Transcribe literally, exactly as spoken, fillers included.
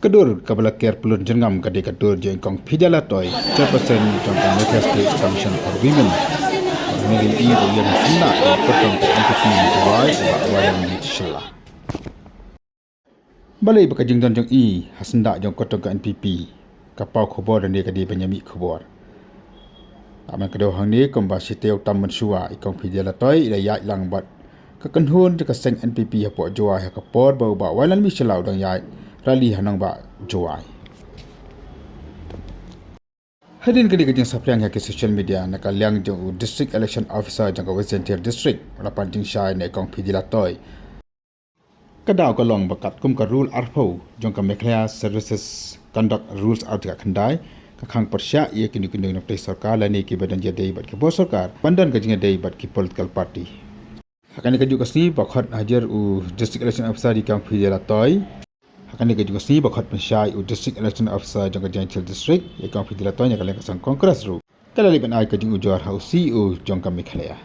Ka dur kaba la ker pyllun jyrngam ka dei ka dur jong i Kong Fidela Toi, Chairperson jong ka Meghalaya State Commission for Women. Bad hangne i ba ïeng syndah ïa ka kyrtong ka N P P jong i Bah Wailadmiki Shylla. Balei ba ka jingdon jong i ha syndah jong ka kyrtong ka N P P? Ka paw khubor lane ka dei ban ïa mih khubor? Ka man ka dei hangne kumba shi taïew tam mynshuwa i Kong Fidela Toi i la ïaid lang bad ka kynhun jong ka seng N P P hapoh Jowai ha ka por ba u Bah Wailadmiki Shylla u dang ïaid rally ha nongbah Jowai. Hadien kane ka jingsaphriang ha ki social media na ka liang jong u District Election Officer jong ka West Jaintia District, u la pan jingshai na i Kong Fidela Toi. Ka daw ka long ba katkum ka rule arphew jong ka Meghalaya Services Conduct Rules article khyndai, ka khang pyrshah ïa kino kino ki nongtrei sorkar lane kiba don jingïadei bad ki bor sorkar ban don ka jingïadei bad ki political party. Ha kane ka juh ka sngi ba khot hajar u District Election Officer i Kong Fidela Toi. Ha kane ka juh ka sngi ba khot pynshai u District Election Officer jong ka Jaintia District i Kong Fidela Toi na ka liang ka seng Congress ruh ka la leit ban ai ka jingujor ha u C E O jong ka Meghalaya.